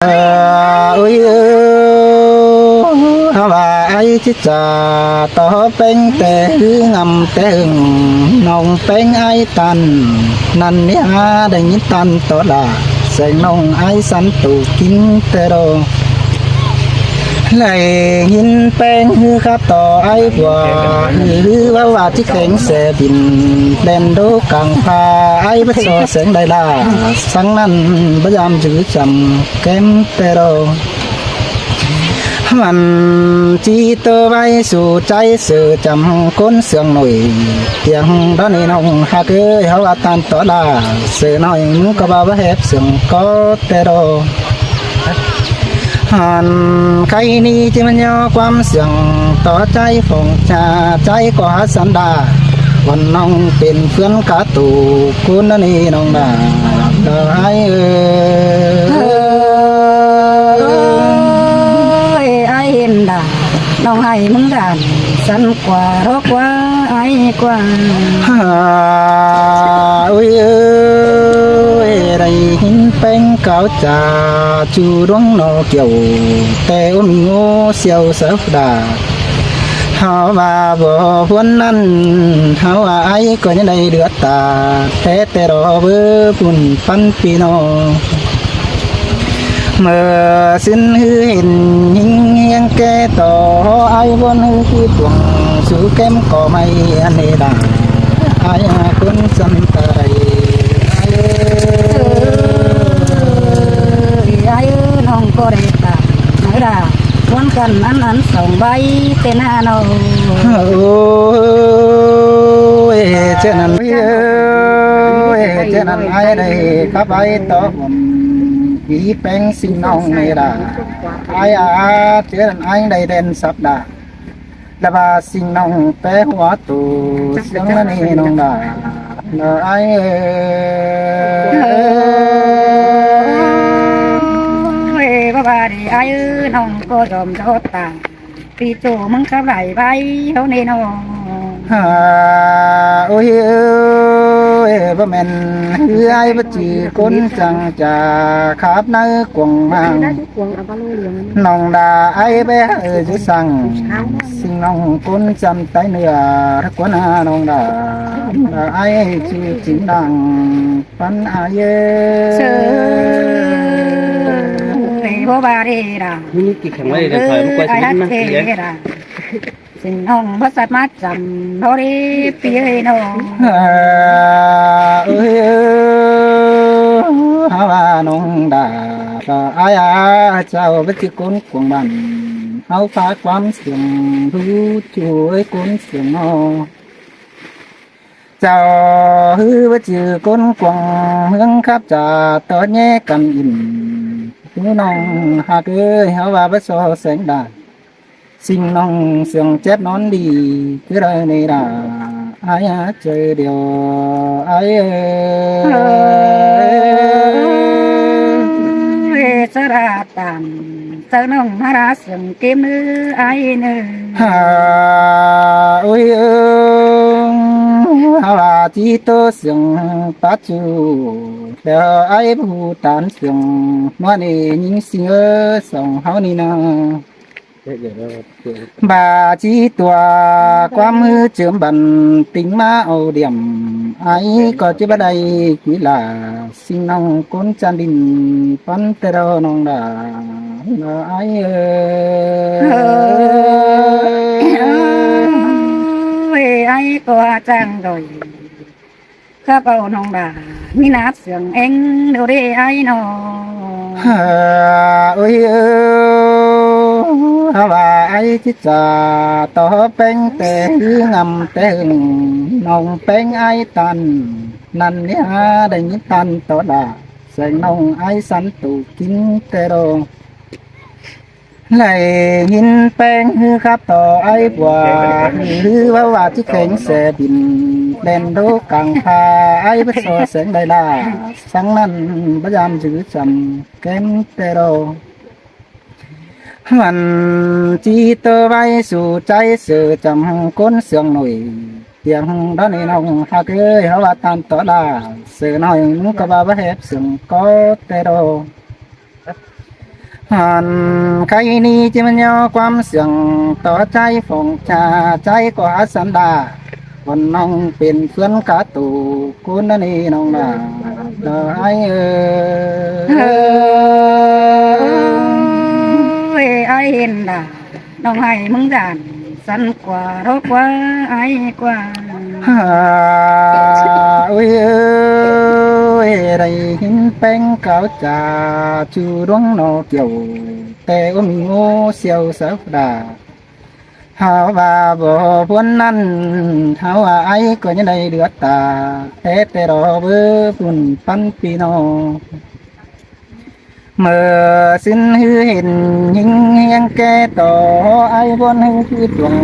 ເອີ ເອີ ເອີ ເຮົາວ່າອ້າຍຊິຈາຕໍ່ແປງແຕ່ຫຶງ ອຳແຕ່ຫຶງ ນ້ອງແປງອ້າຍຕັນ ນັ້ນນີ້ຫາໄດ້ຍິນຕັນຕໍ່ລາ ແສງນ້ອງອ້າຍສັນຕູກິນແຕ່ດອກ ໄດ້ຍິນແປງຫືຂັບຕໍ່ອ້າຍຜົວ ຫືເວົ້າວ່າຊິແຂງແສບິນ ແລ່ນໂດກາງພາ ອ້າຍບັດຊໍແສງໄດ້ລາ ສັງນັ້ນບໍ່ຍາມຈື່ຈຳ ແກ້ມແຕ່ດອກ ມັນຈີໂຕໄວ້ສູ່ໃຈເສືອຈຳຄົນເຊື່ອງໜ້ອຍ ຕຽງດອນນີ້ນ້ອງຮັກເອີຍ ເຮົາວ່າຕານຕໍ່ລາ ເສືອໜ້ອຍມຶງກໍວ່າບໍ່ແຮບເຊື່ອງກໍແຕ່ດອກ ຫັນໄຄນີ້ຈຶ່ງມັນຍໍຄວາມເຊື່ອງຕໍ່ໃຈຟອງຈາ ໃຈກໍຫາສັນດາ ວັນນ້ອງເປັນເພື່ອນກາໂຕ ຄຸນນີ້ນ້ອງດາ ດາອ້າຍເອີ ເອີຍ ອ້າຍເຫັນດາ ນ້ອງໃຫ້ມຶງດານ ສັນກວ່າ ຮອກວ່າ ອ້າຍກວ່າ ຫາ ໂອ້ຍເອີຍ ໄດ້ຍິນແປງກ່າວຈາ ຈູດວງໜໍ່ກ່ຽວ ແຕ່ໂອມີໂງ່ສ່ຽວສາວດາ ເຮົາວ່າບໍ່ພວນນັ້ນ ເຮົາວ່າອ້າຍກໍຍັງໄດ້ເດືອດຕາ ແທ້ແຕ່ລໍເບີບຸນປັນພີ່ນ້ອງ ເມື່ອຊຶນຫືເຫັນຫິງຮຽງແກ່ຕໍ່ ອ້າຍວອນຫືທີ່ປວງ ສູ່ແກ້ມກໍໄມ້ອັນເນດາ ອ້າຍຫາຄົນສຳຕາໄດ ອ້າຍເອີຍ ອ້າຍເອີຍ ນ້ອງກໍໄດ້ຕາ ໄດ້ລາ ຄວນກັນອັນອັນສອງໃບເຕນານ້ອງ ໂອ້ຍ ເຈົ້ານັ້ນ ໂອ້ຍ ເຈົ້ານັ້ນ ອ້າຍໄດ້ຂັບໄປຕໍ່ ອີແປງຊິງນ້ອງເນດາ ອ້າຍອາ ເຈົ້ານັ້ນ ອ້າຍໄດ້ແລ່ນສັບດາ ລະບາຊິງນ້ອງແປຫົວໂຕ ສຽງລະເນນ້ອງດາ ລະອ້າຍເອີຍ ເອີຍ ບໍ່ວ່າດີອ້າຍເອີຍ ນ້ອງກໍຍອມໂດດຕາຍ ປີໂຕມຶງກັບຫຼາຍໃບເທົ່ານີ້ນ້ອງ ຫາ ໂອ້ຍເອີຍ ບໍ່ແມ່ນເອື້ອຍບໍ່ຈື່ຄົນຈັ່ງຈາ ຂາບໃນກວາງມາງ ນ້ອງດາອ້າຍໄປເຮີຢູ່ສັງ ຊິງນ້ອງຄົນຈຳໃຕ້ເນື້ອ ກວນອານ້ອງດາ ດາອ້າຍຈື່ຈິງດັງ ປັນອາເຍ ເຊີຍ ບໍ່ວ່າເດດາ ມີກິນແຂງໄວ້ເດີ ເອີ ຄອຍມາກວດຊິເດດາ ຊິງນ້ອງບໍ່ສັດມາຈຳ ບໍ່ເດປີເອີຍນ້ອງ ເອີຍ ເອີຍ ເຮົາວ່ານ້ອງດາ ກໍອາຍອາເຈົ້າບໍ່ຈື່ຄົນກວາງບ້ານ ເຮົາພາຄວາມສຽງ ຮູ້ຊ່ວຍຄົນສຽງນ້ອງ ເຈົ້າຮືວ່າຈື່ຄົນກວາງເມືອງຄັບຈາ ຕໍ່ແຍກກັນອີກ ພີ່ນ້ອງຮັກເອີຍ ເຮົາວ່າບໍ່ຊໍແສງດາ ຊິງນ້ອງເຊື່ອງເຈັບນອນດີ ຄືໄດ້ໃນດາ ອາຍຫາເຈີດຽວ ອາຍເອີຍ ເອີຍ ສະລາຕັນ ເຈົ້ານ້ອງມາລາເຊື່ອງເກມເນີ ອາຍເນີ ຫາ ໂອ້ຍເອີຍ ຫາວ່າຈີໂຕເຊື່ອງປາຈູ ແລ້ວອ້າຍຜູ້ຕານເຊື່ອງ ມານີ້ຍິງຊິງເອີ ສອງເຮົານີ້ນາ ບາຈີຕົວ ຄວາມມືເຈີມບັນ ຕິງມາເອົາດຽມ ອ້າຍກໍຈະບໍ່ໄດ້ ກິລາ ຊິງນ້ອງຄົນຈານດິນ ປັນແຕ່ດອນ້ອງດາ ອ້າຍເອີຍ ເອີຍ ອ້າຍກໍຈາງດອຍ ຂ້າເວົ້ານ້ອງດາ ມີນາດສຽງເອັງດູເດອ້າຍນ້ອງ ເອີ ເອີ ເອີ ເຮົາວ່າອ້າຍຊິຈາຕໍ່ແປງແຕ່ຫຶງ ອຳແຕ່ຫຶງ ນ້ອງແປງອ້າຍຕັນ ນັ້ນນີ້ຫາໄດ້ຍິນຕັນຕໍ່ລາ ແສງນ້ອງອ້າຍສັນຕູກິນແຕ່ດອກ ໄດ້ຍິນແປງຫືຂັບຕໍ່ອ້າຍຜົວ ຫືເວົ້າວ່າຊິແຂງແສບິນ ແລ່ນໂດກາງພາ ອ້າຍບໍ່ຊໍແສງໄດ້ລາ ສັງນັ້ນບໍ່ຍາມຈື່ຈຳ ແກ້ມແຕ່ດອກ ມັນຈີໂຕໄວ້ສູ່ໃຈເສືອຈຳຄົນເຊື່ອງໜ້ອຍ ຕຽງດອນນີ້ນ້ອງຮັກເອີຍ ເຮົາວ່າຕານຕໍ່ລາ ເສືອໜ້ອຍມັນກໍວ່າບໍ່ແຮບເຊື່ອງກໍແຕ່ດອກ ຫັ້ນ ໄຄນີ້ຈະມາຍໍຄວາມເຊື່ອງຕໍ່ໃຈຟອງຈາ ໃຈກໍອາສັນດາ ຄົນນ້ອງເປັນເພື່ອນກາໂຕ ຄົນນີ້ນ້ອງນາ ລະອ້າຍເອີຍ ເອີຍ ອ້າຍເຫັນດາ ນ້ອງໃຫ້ມຶງຢ້ານ ສັນກວ່າ ເພາະວ່າອ້າຍກວ່າ ຫາ ໂອ້ຍເອີຍ ໄດ້ຍິນແປ້ງກ່າວຈາ ຈູດວງໜໍ່ກ່ຽວ ແຕ່ອມໂງ່ສ່ຽວສາວດາ ຫາວ່າບໍ່ພວນນັ້ນ ເຮົາອາຍກໍຍັງໄດ້ເລືອດຕາ ແທ້ແຕ່ລໍເບີບຸນປັນພີ່ນ້ອງ ເມື່ອຊິນຫືເຫັນຍິງແຮງແກ່ຕໍ່ ອາຍວອນໃຫ້ຄືດວງ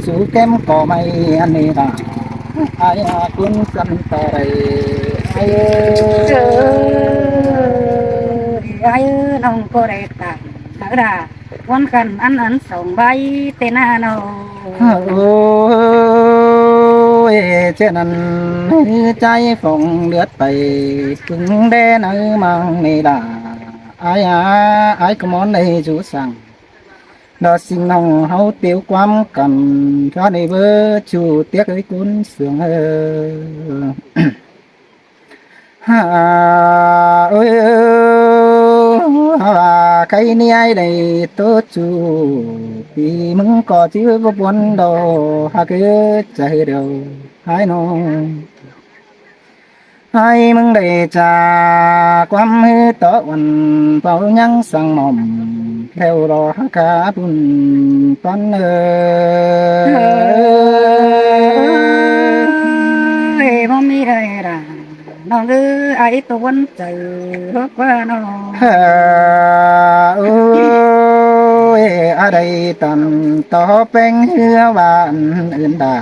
ສູ່ແກ້ມກໍໄມ້ອັນນີ້ລະ ອາຍຫາຄຸນສັນຕາໄດ້ ອາຍເອີຍ ເອີຍ ອາຍເອີຍ ນ້ອງກໍໄດ້ຕາຍ ເອົາລະ ວອນກັນອັນອັນສອງໃບເຕນາໂນ ໂອ້ຍ ເຊັ່ນນັ້ນໃຈຟອງເລືອດໄປ ປຶງແດ່ໃນມັງນີ້ລະ ອາຍອາ ອາຍກໍມອນໃນຊູສັງ ດອດສິງນ້ອງເຮົາຕິວຄວາມກັນ ເພາະໃນເບີຈູຕຽກເອີຍກຸນເສືອງເອີຍ ຫາ ໂອ້ຍ ຫາວ່າໄຄນີ້ອ້າຍໄດ້ໂຕຈູ ປີມຶງກໍຈື່ບໍ່ປົນດອກ ຫາກເກີດໃຈດຽວ ຫາຍນ້ອງ ໃຫ້ມຶງໄດ້ຈາກຄວາມຮືຕໍ່ວັນ ເປົ່າຍັງສັງໝອມ ແລ້ວລໍຫາກາບຸນປັນເອີ ເອີຍ ບໍ່ມີໄດ້ລະ ນ້ອງເອີຍ ອາຍຕົວນໃຈເພາະວ່ານ້ອງ ເອີ ໂອ້ຍ ອາໄດ້ຕັນຕໍ່ແປ້ງເຮືອຫວານອື່ນດາ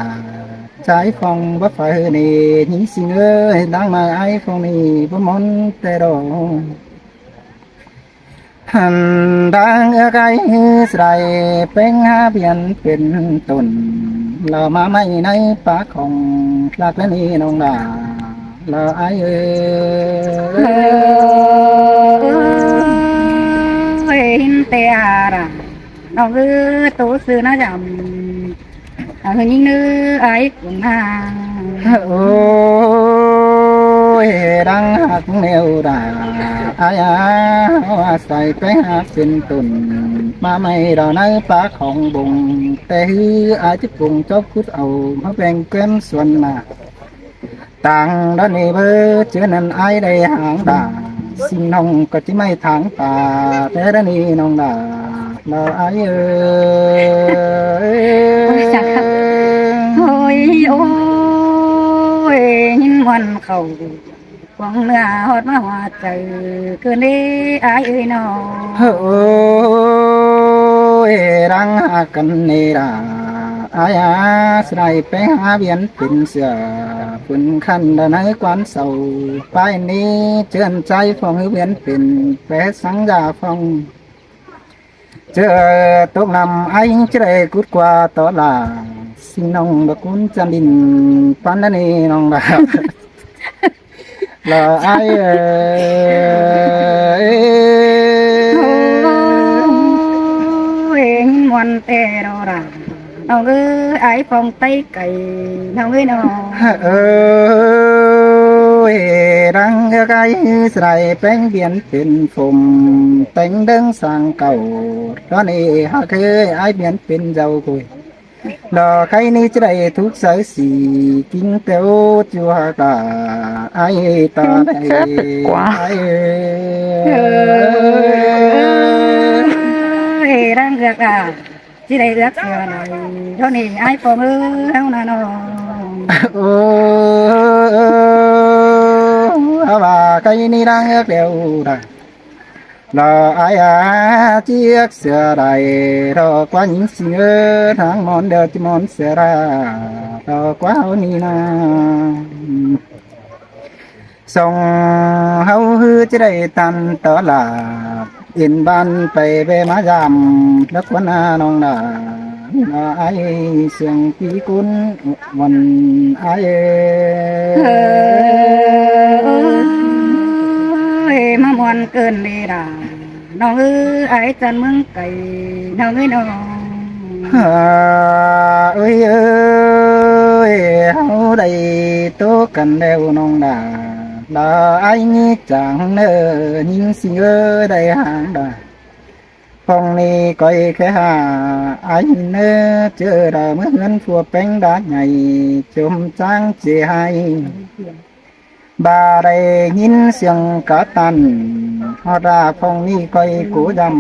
ໃຈຟອງບໍ່ໄຟນີ້ ຍິງສິງເອີຍ ນາງມາອາຍຟອງນີ້ບໍ່ມົນແຕ່ດອກ ຫັ້ນດາງເອື້ອກາຍສາຍແປ້ງຫາປ່ຽນເປັນຕົ້ນ ລາວມາໃໝ່ໃນປາກຂອງລັກແລະນີ້ນ້ອງລາ ລາອາຍເອີຍ ເອີຍ ເຫັນແຕ່ອາລາ ນ້ອງເອີຍ ໂຕຊື່ນາຈຳ ອາ ເອີຍ ຍິງເອີຍ ອາຍກຸນນາ ໂອ້ຍ ດັງຮັກແນວດາ ອາຍອາ ເຮົາອາໄສໄປຫາເປັນຕົ້ນ ມາໃໝ່ດາວໃນປ່າຂອງບົງ ແຕ່ຮືອາຍຈະປຸງຈອບຂຸດເອົາ ມາແບ່ງແກ້ມສ່ວນໜ້າ ຕ່າງດານນີ້ເບີ ເຈີນັ້ນອາຍໄດ້ຫາງດາ ສິ່ງນ້ອງກໍຈະໄມ່ທາງຕາ ແຕ່ດານນີ້ນ້ອງດາ ລາອາຍເອີຍ ໂອ້ຍ ໂອ້ຍ ຍິນມ່ວນເຂົ້າ ຂວາງເນື້ອຮອດມາຫົວໃຈ ເກີນເດ້ອາຍເອີຍນ້ອງ ໂອ້ຍ ດັງຫາກັນນີ້ລາ ອາຍອາ ສະໄດໄປຫາວຽນເປັນເສືອ ເພິ່ນຄັນດາໃນຄວານເສົ້າ ປາຍນີ້ເຈີນໃຈຟອງເຮືອວຽນເປັນ ແປສັງຢາຟອງ ເຈີຕົກນ້ຳ ອາຍຈະໄດ້ກຸດກວ່າຕໍ່ລາ ສິ່ງນ້ອງດອກກຸນຈັນດິນ ປານນັ້ນນີ້ນ້ອງລາ ລາອາຍເອີຍ ໂອ້ຍ ມ່ວນແຕ່ດອກລາ ນ້ອງເອີຍ ອາຍຟອງໄຕໄກ່ ນ້ອງເອີຍນ້ອງ ເອີຍ ດັງເອື້ອກາຍສະໄດແປງວຽນເປັນຜົມ ແຕ່ງເດີງສ້າງເກົ່າ ຕອນນີ້ຫາກເຄີຍອາຍວຽນເປັນເຈົ້າຄຸຍ ດອກໄຄນີ້ຈະໄດ້ທຸກໃສສີ ກິນແຕ່ໂອຈູຫາກາ ອາຍຕາ ເອີຍ ອາຍເອີຍ ເອີຍ ດັງເອື້ອກາຍ ຊິໄດ້ເອື້ອກາຍ ເທົ່ານີ້ອາຍປອງເອີຍ ເຮົານະນ້ອງ ໂອ້ ເຮົາວ່າໄຄນີ້ດັງເອື້ອກແລ້ວດາ ລາອາຍອາ ຈຽກເສືອໄດ້ ດອກກວ່າຍິງສິງເອີ ທາງມອນດຽວຈະມອນເສືອລາ ດອກກວ່າເຮົານີ້ນາ ສົ່ງເຮົາຄືຈະໄດ້ຕັນຕໍ່ລາ ເອັນບ້ານໄປແວະມາຢາມ ດອກກວ່ານານ້ອງດາ ລາອາຍສຽງປີກຸນ ວັນອາຍເອີຍ ເອີຍ ມາມ່ວນເກີນເວລາ ນ້ອງເອີຍ ອ້າຍຈານເມືອງໄກ ນ້ອງເອີຍນ້ອງ ເອີຍເອີຍ ເຮົາໄດ້ໂຕກັນແລ້ວນ້ອງດາ ດາອ້າຍນີ້ຈາງເນີ ຍິງຊິງເອີຍ ໄດ້ຫາງດາ ພອງນີ້ກ້ອຍແຄ່ຫາ ອ້າຍເນີ ເຈີດາເມືອເຮືອນຜົວແປ້ງດາໃຫຍ່ ຈົມຈ້າງເຈໄຫ້ ບໍ່ໄດ້ຍິນສຽງກະຕັນ ຮອດວ່າພອງນີ້ກ້ອຍກູດຳ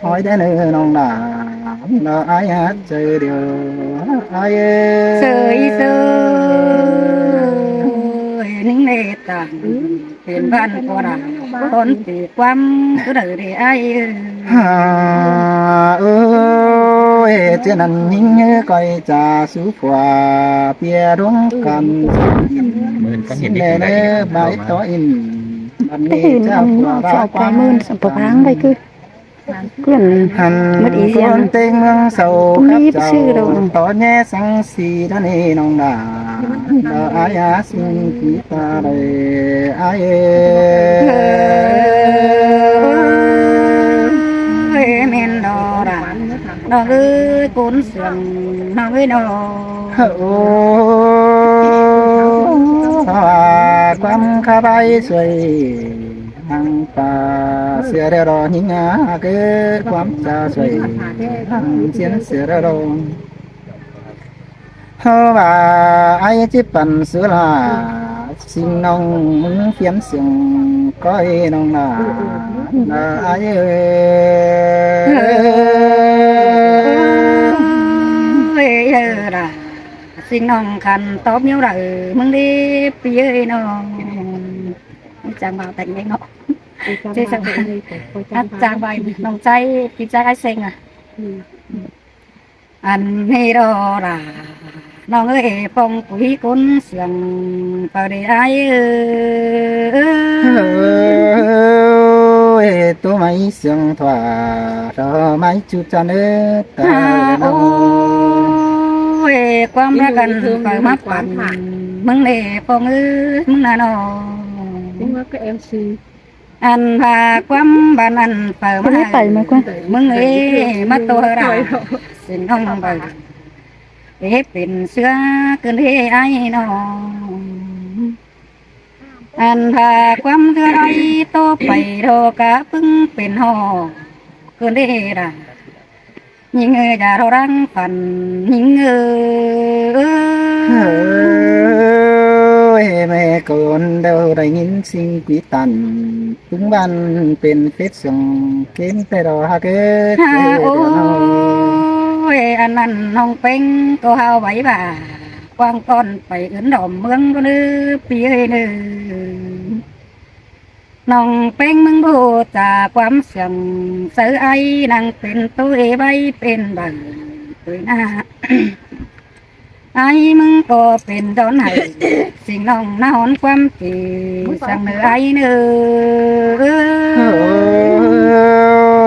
ຮອຍໄດ້ເນີນ້ອງດາ ລະອ້າຍຮັກເຈີດຽວ ອ້າຍເອີຍ ເຊີຍເຊີຍ ໜຶ່ງເມຕຕາ ເປັນບ້ານກໍດາ ຄົນຕີຄວາມຄືໃດເດອ້າຍເອີຍ ເອີຍ ເຈົ້ານັ້ນຍິງເອີຍ ກ້ອຍຈາສູ່ຜົວ ເປຍດວງກັນ ມື້ອື່ນກໍເຫັນໄດ້ກິນໄດ້ກິນເຂົ້າມາ ບາຍຕໍ່ອິນ ແຕ່ເຫັນອັນສາວໄກໝື່ນສຳປະພາງໄປຄື ເພື່ອນ ຫັ້ນ ໝົດອີສຽງ ຄົນເຕັງເມືອງເຊົາ ບໍ່ມີຊື່ດອກ ຕອນແຍສັງສີດານີ້ນ້ອງດາ ດາອາຍາສິງກີຕາເດ ອາຍເອີຍ ເອີຍ ແມ່ນດອກດາ ນ້ອງເອີຍ ກຸນສຽງ ນ້ອງເອີຍນ້ອງ ໂອ້ ຄວາມຄາບາຍສວຍ ຮັງປາເສືອແລ້ວດອກຍິງອາເກີດຄວາມຈາຊ່ວຍ ຮັງສຽນເສືອແລ້ວດອກ ເຮົາວ່າອ້າຍຈິປັນສຸລາ ສິງນ້ອງມຶງພຽນສຽງກ້ອຍນ້ອງນາ ນາອ້າຍເອີຍ ເອີຍເອີຍລະ ສິງນ້ອງຄັນຕອບມີວໃດ ມຶງເດ ປີເອີຍນ້ອງ ຈາກບ່າວແຕ່ງເອງເນາະ ຈາກບ່າວແຕ່ງເອງ ຈາກບ່າວນ້ອງໃຈ ພີ່ຈາກອ້າຍເສັງອະ ອັນນີ້ດອລາ ນ້ອງເອີຍ ຟອງປຸຍກຸນສຽງ ປາເດອ້າຍເອີຍ ໂຕໄມ້ສຽງທວາ ດອກໄມ້ຈູຈັນເອີຍ ຕາ ໂອ້ຍ ຄວາມຮັກອັນເປີມາປັນ ມຶງເດ ຟອງເອີຍ ມຶງນະນ້ອງ ອັນວ່າຄວາມບານອັນເປີມາ ມຶງເອີຍ ມາໂຕເຮີລາ ສິງນ້ອງເບີ ເອເປັນເສືອຂຶ້ນເດອ້າຍນ້ອງ ອັນວ່າຄວາມເທື່ອໄດ້ໂຕໄປ ດອກກະປຶງເປັນຫໍຂຶ້ນເດລະ ຍິງເອີຍ ຢ່າລໍລັງຝັນ ຍິງເອີຍ ເອີຍ ແມ່ກົນເດີ ໄດ້ຍິນສິງປີຕັນ ປຶງບ້ານເປັນເຟດສຽງ ເກນແຕ່ດອກຮັກເອີຍ ໂອ້ຍ ອັນນັ້ນນ້ອງເປັງກໍຫາໄວ້ວ່າ ກວາງກ່ອນໄປອື່ນດອມເມືອງເດີ ປີເອີຍເດີ ນ້ອງແປ້ງມຶງບໍ່ຈາຄວາມສຽງ ເຊີອ້າຍນັ່ງເປັນໂຕເອໄວ້ເປັນໃບໂຕຍໜ້າ ອ້າຍມຶງກໍເປັນດອນໄຫ້ ສິງນ້ອງນາຮອນຄວາມຈີ ສັງເນີອ້າຍເນີ ໂອ້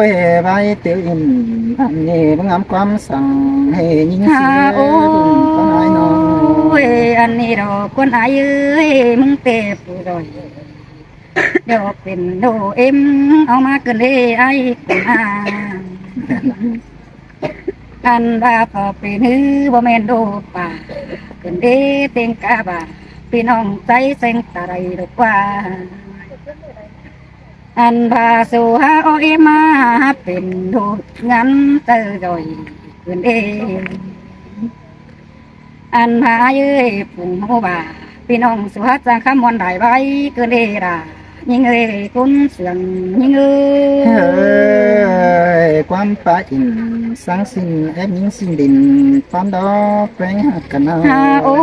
ຍ ໄວ້ເຕີອິນ ອັນນີ້ມຶງອຳຄວາມສັງໃຫ້ຍິງສິງ ໂອ້ຍ ອັນນີ້ດອກຄວນອ້າຍເອີຍ ມຶງເຕຜູ້ດອຍ ດອກເປັນໂດເອັມ ເອົາມາເກີນເດອ້າຍກຸນອາ ອັນວ່າພໍເປັນຮືບໍ່ແມ່ນໂດປາ ເກີນເດເຕັງກາບາ ພີ່ນ້ອງໃຈເສັງຕາໄລດອກວ່າ ອັນວ່າສູ່ຫາເອົາເອມາເປັນໂດງານເຕີດອຍເກີນເດ ອັນພາເອີຍ ປຸງຮູ້ວ່າ ພີ່ນ້ອງສຸຫາດຈາງຄຳມ່ວນຫຼາຍໄວເກີນເອລາ ຍິງເອີຍ ກຸນເສືອງຍິງເອີຍ ເອີຍ ຄວາມປາອິນສັງສິນ ແອບຍິງສິນດິນ ຄວາມດອກແປງຮັກກັນເອົາ ໂອ້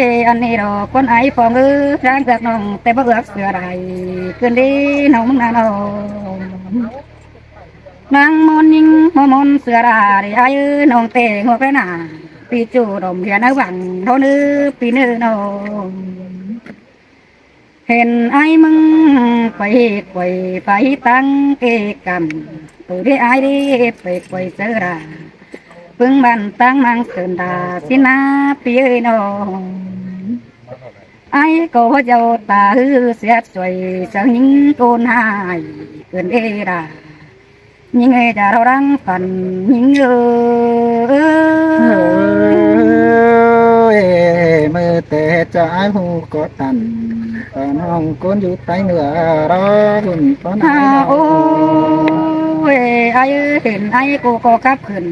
ຍ ອັນນີ້ດອກຄົນໄອຟອງເອີຍ ຈາງຈາກນ້ອງ ແຕ່ບໍ່ເອືອກເສືອໃດ ເກີນເດນ້ອງນານ້ອງ ນາງມອນຍິງ ມອນເສືອລາເດ ອາຍເອີຍ ນ້ອງແຕ່ງຫົວແປໜ້າ ປີຈູດອມເຮຍນາຫວັງ ເທົ່າເນີ ປີເນີນ້ອງ ເຫັນອາຍມຶງໄປກວຍໄປຕັງເກກຳ ໂຕເດອາຍເດ ໄປກວຍເຈີລາ ປຶງບ້ານຕັງນາງເສີນດາ ສິນນາ ປີເອີຍນ້ອງ ອ້າຍກໍເຈົ້າຕາຮືເສຍຊ່ວຍ ເຈົ້າຍິງໂກນຫາຍເກີນເວລາ ຍິງເອີຍ ຈະເລົ່າດັງຝັນຍິງເອີຍ ເອີຍ ເມື່ອແຕ່ເຈົ້າອ້າຍຮູ້ກໍຕັນ ຕອນຫ້ອງໂກນຢູ່ໃຕ້ເໜືອ ລໍບຸນຕອນອ້າຍ ໂອ້ຍ ອ້າຍເອີຍ ເຫັນອ້າຍກູກໍຂັບຂຶ້ນ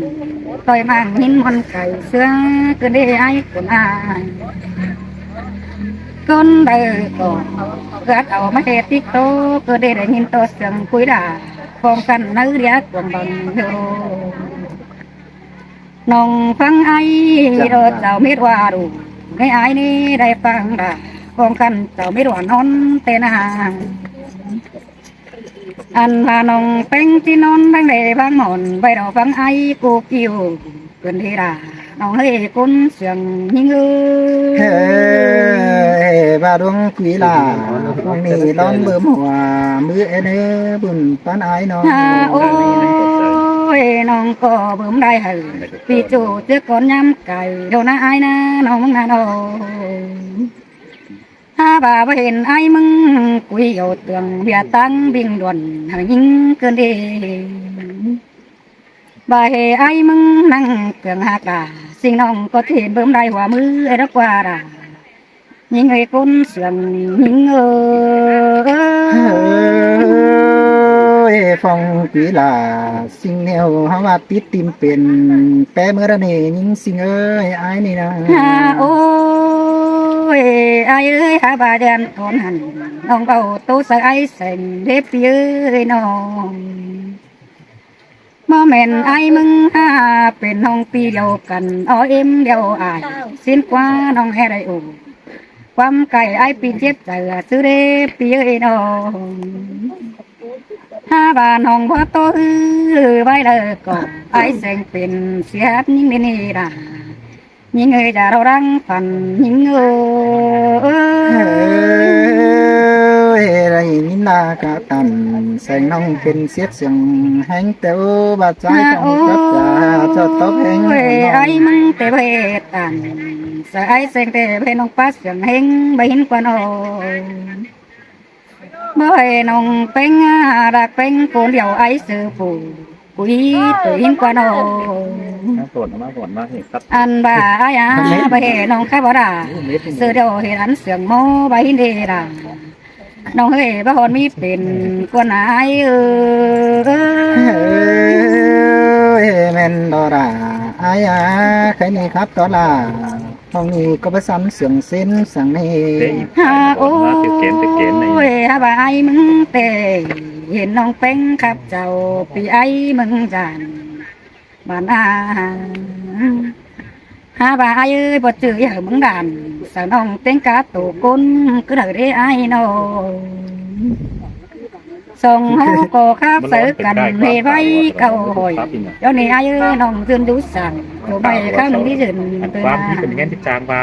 ຕ່ອຍມາງຫີນມ່ອນໄກ່ເຊື່ອ ຄືເດອ້າຍຄົນອ້າຍ ກົນໃດກໍເກີດເອົາມາເຮັດຕິກໂຕ ກໍໄດ້ໄດ້ຍິນໂຕສຽງຄຸຍດາ ປ້ອງກັນໃນເຣຍກວາງບັງໂຍ ນ້ອງຟັງອ້າຍ ເຈົ້າເມດວ່າດູ ໃຫ້ອ້າຍນີ້ໄດ້ຟັງດາ ປ້ອງກັນເຈົ້າເມດວ່ານອນແຕ່ນາ ອັນວ່ານ້ອງແປ້ງທີ່ນອນທາງໃດວາງໝອນ ໄວ້ລໍຟັງອ້າຍກູກິວ ເພິ່ນເດດາ ນ້ອງເອີຍ ຄົນສຽງຍິງເອີຍ ເອີຍ ວ່າດວງກຸຍລາ ນ້ອງນີ້ລອງເບິ່ມຫົວ ມືເອເນບຸນປານອ້າຍນ້ອງ ໂອ້ຍ ນ້ອງກໍເບິ່ມໄດ້ໃຫ້ ປີຈູເຈອກ່ອນຍາມໄກ ໂດນນະອ້າຍນະ ນ້ອງນະນ້ອງ ຫາວ່າບໍ່ເຫັນອ້າຍມຶງ ກຸຍເອົາເຕືອງເບຍຕັງບິງດ່ວນ ໃຫ້ຍິງເກີນເດ ບໍ່ເຫັນອ້າຍມຶງນັ່ງເກືອງຫາກາ ສິ່ງນ້ອງກໍເຫັນເບິ່ມໄດ້ຫົວມືເອດກວ່າດາ ຍິງເອີຍ ຄົນສຽງຍິງເອີຍ ເອີຍ ຟອງປີລາ ສິ່ງແນວເຮົາວ່າຕິດຕິມເປັນ ແປເມື່ອລະເນຍິງ ສິ່ງເອີຍ ອ້າຍນີ້ນະ ໂອ້ຍ ອ້າຍເອີຍ ຫາວ່າຢ້ານຕອນຫັ້ນ ນ້ອງເວົ້າໂຕໃສ່ອ້າຍແສງເດ ປີເອີຍນ້ອງ ບໍ່ແມ່ນອ້າຍມຶງ ຫາເປັນນ້ອງປີດຽວກັນ ອໍເອັມດຽວອ້າຍ ຊິນກວ່ານ້ອງແຮໄດໂອ ຄວາມໄກອ້າຍປີເຈັບໃຈ ຊື່ເດ ປີເອີຍນ້ອງ ຫາວ່ານ້ອງບໍ່ໂຕ ໄວ້ເລີກກໍ ອ້າຍແສງເປັນ ເສຍຮັດຍິງເດນີ້ດາ ຍິງເອີຍ ຈະເລົ່າດັງຝັນຍິງເອີຍ ເອີຍ ໄດ້ຍິນລາກະຕັນ ແສງນ້ອງເປັນສຽດສຽງແຮງແຕ່ວ ບາດໃຈຂອງກັບຈາ ເຈົ້າຕອບແຮງ ໂອ້ຍ ອ້າຍມັນແຕ່ເວດອັນ ສາຍແສງແຕ່ເວນ້ອງປາດສຽງແຮງ ບໍ່ເຫັນກວ່ານ້ອງ ບໍ່ໃຫ້ນ້ອງແປ້ງ ອາ ລັກແປ້ງຄົນດຽວ ອ້າຍຊື່ຜູ້ ກຸຍໂຕເຫັນກວ່ານ້ອງ ມາຝົນ ມາຝົນ ມາເຫັນຄັບ ອັນວ່າອ້າຍອາ ບໍ່ເຫັນນ້ອງຄັບບໍ່ດາ ຊື່ດຽວເຫັນອັນເສຍງໂມ ບໍ່ເຫັນເດດາ ນ້ອງເອີຍ ບໍ່ຮອດມີເປັນກວ່ານາອ້າຍເອີຍ ເອີຍ ແມ່ນດອລາ ອ້າຍອາ ໃຄນີ້ຄັບດອລາ ຫ້ອງນີ້ກໍປະສັນສຽງເຊັ່ນສັງເນ ໂອ້ຍ ຫາວ່າອ້າຍມຶງແຕ່ ເຫັນນ້ອງແປ້ງຄັບເຈົ້າ ປີອ້າຍມຶງຈານ ບານອາ ຫາວ່າອ້າຍເອີຍ ບໍ່ຈື່ເອີຍເມືອງດ່ານ ສາວນ້ອງແຕ່ງກາໂຕກົນ ຄືເດີເດອ້າຍນ້ອງ ສອງເຮົາກໍຄາບໃສ່ກັນໃຫ້ໄວເກົ້າຮ້ອຍ ດຽວນີ້ອ້າຍເອີຍ ນ້ອງຢືນຢູ່ສາງ ໂຕໄປຂ້າງໜຶ່ງທີ່ຢືນ ອັນຄວາມທີ່ເປັນແຮງທີ່ຈາງວ່າ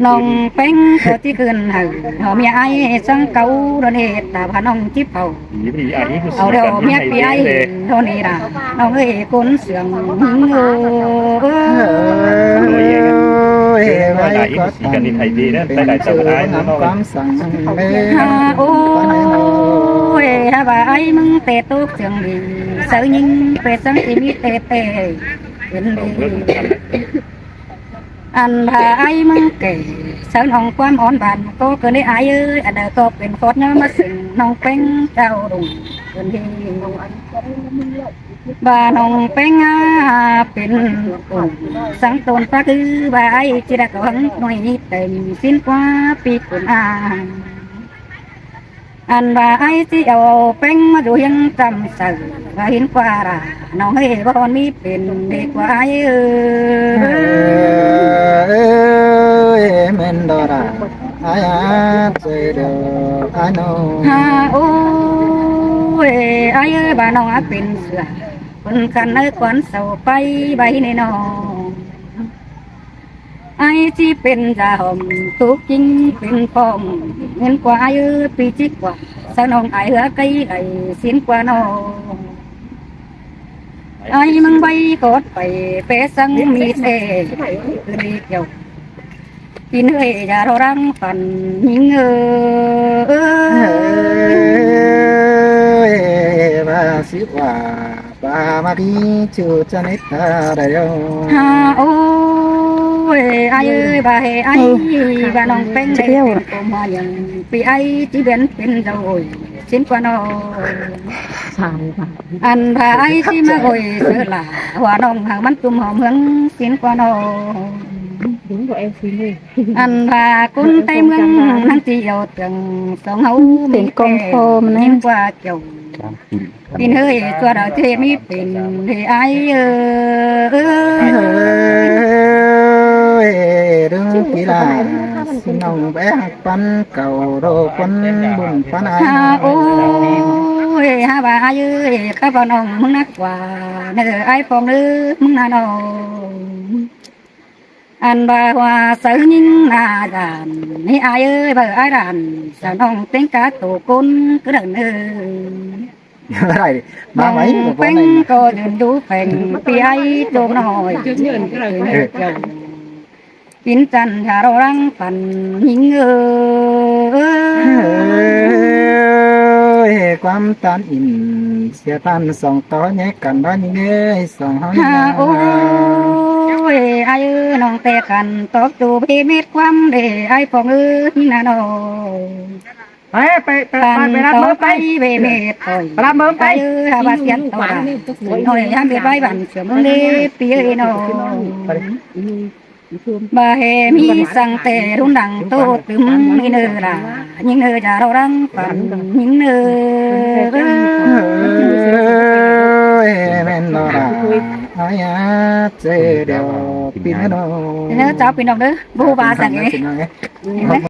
ນ້ອງແປ້ງກໍທີ່ຂຶ້ນໃຫ້ ເຮົາເມຍອ້າຍສັງເກົາ ດອນເອດຕາພານ້ອງຈິບເອົາ ເອົາດອກເມຍປີອ້າຍ ດອນເອດ ນ້ອງເອີຍ ຄົນສຽງຍິງເອີຍ ໂອ້ຍ ໄວ້ກໍຕັນ ເປັນຊື່ນຳຄວາມສັງເດ ຫາ ໂອ້ຍ ຫາວ່າອ້າຍມຶງແຕ່ຕົກເຊິ່ງດີ ສາວຍິງໄປສັງທີ່ມີແຕ່ແຕ່ເປັນດີ ອັນຖ້າອ້າຍມຶງແກ່ ສາວນ້ອງຄວາມອ່ອນບານ ກໍເກີນໄດ້ອ້າຍເອີຍ ອັນໃດກໍເປັນຟອດຍາມມາເສັງ ນ້ອງແປ້ງເຈົ້າລຸງເປັນເຮ ວ່ານ້ອງແປ້ງອາເປັນຄົນສັງຕົນປາກ ຄືວ່າອ້າຍຈິດາກອງໜ່ວຍເຕັມສິ້ນກວ່າປີກຸນອາ ອັນວ່າອ້າຍຊິເອົາແປ້ງມາຢູ່ຮຽງຈຳໃສ ວ່າເຫັນກວ່າລາ ນ້ອງເອີຍ ບໍ່ມີເປັນເດກວ່າອ້າຍເອີຍ ເອີຍ ແມ່ນດອລາ ອ້າຍອາເຈີເດີ ອ້າຍນ້ອງ ຫາ ໂອ້ຍ ອ້າຍເອີຍ ວ່ານ້ອງອາເປັນເສືອ ເພິ່ນຄັນໃນຄວັນເສົາໄປໃບໃນນ້ອງ ອ້າຍຊິເປັນຢາຫອມ ທຸກຈິງເປັນຟອງ ເງິນກວ່າອ້າຍເອີຍ ປີຈິກກວ່າ ສາວນ້ອງອ້າຍເຮືອໄກໄຫຼ ສິນກວ່ານ້ອງ ອ້າຍມັງໄວກອດໄປ ເປສັງມີເສ ຄືນດີກ່ຽວ ກິນເອີຍ ຢ່າລໍລັງຝັນຍິງເອີຍ ເອີຍ ວ່າຊິວ່າ ປາມາດີຈູຈະນິດຕາໄດ້ແລ້ວ ຫາ ໂອ້ຍ ອ້າຍເອີຍ ວ່າໃຫ້ອ້າຍ ເອີ ວ່ານ້ອງແປ້ງໄດ້ເປັນໂກມາຍັງ ປີອ້າຍຊິເປັນເປັນເຈົ້າ ໂອ້ຍ ສິ້ນກວ່ານ້ອງ ສາມ ອັນວ່າອ້າຍຊິມາ ໂອ້ຍ ເສີຫຼາ ວ່ານ້ອງຫາກມັນຕຸ່ມຫອມເຮືອງ ສິ້ນກວ່ານ້ອງ ອັນວ່າຄົນໃຕ້ເມືອງ ນັ່ງຊິເອົາເຖິງ ສອງເຮົາ ເປັນກອງພໍ່ມັນນະ ຍິ່ງກວ່າເຈົ້າ ກິນເຮີ້ຍ ຕົວດາວເທມີເປັນເຮີ້ຍ ອ້າຍເອີຍ ເອີຍ ເລື່ອງກິລາ ນ້ອງແບກປັນເກົ່າ ໂດຄົນບຸນປານອ້າຍ ຫາ ໂອ້ຍ ຫາວ່າອ້າຍເອີຍ ຂ້າພະນ້ອງມຶງນັກກວ່າ ເນີອ້າຍປອງເນີ ມຶງນະນ້ອງ ອັນວ່າວ່າໃສຍິງໜ້າດ້ານ ນີ້ອ້າຍເອີຍ ເບີອ້າຍດ້ານ ສາວນ້ອງເຕັງກາໂຕກົນກະເດີນເອີຍ ໄດ້ມາໄວ້ ແປ້ງກໍຢືນດູແປ້ງ ປີອ້າຍໂຕນ້ອຍ ເອີ ກິນຈັນທະໂລລັງປັນຍິງເອີຍ ເອີຍ ຄວາມຕານອິນ ເສຍຕານສອງຕໍ່ແຍກກັນ ດອຍຍິງເອີຍ ສອງເຮົາ ຫາ ໂອ້ຍ ອ້າຍເອີຍ ນ້ອງແຕ່ກັນ ຕອບໂຕເພເມັດຄວາມເດ ອ້າຍປອງເອີຍ ນະນ້ອງ ໄປ ໄປ ໄປ ໄປ ໄປຮັບເມີໄປ ເວເມດ ໄປຮັບເມີໄປ ເອີ ຫາວ່າສຽນໂຕ ນ້ອຍ ຫາເມດໄວ້ບັນ ເຊື່ອເມືອງເດ ປີເອີຍນ້ອງ ບໍ່ເຮມີສັງແຕ່ລຸນດັງໂຕຕຶມ ຍິງເນີລາ ຍິງເນີຈາເຮົາລັງປັນຍິງເນີ ເອີຍ ແມ່ນບໍ່ລະ ອາຍາເຈດຽວ ປີເນີ ເດີເຈົ້າ ພີ່ນ້ອງເດີ ບໍ່ຮູ້ວ່າສັງເດ.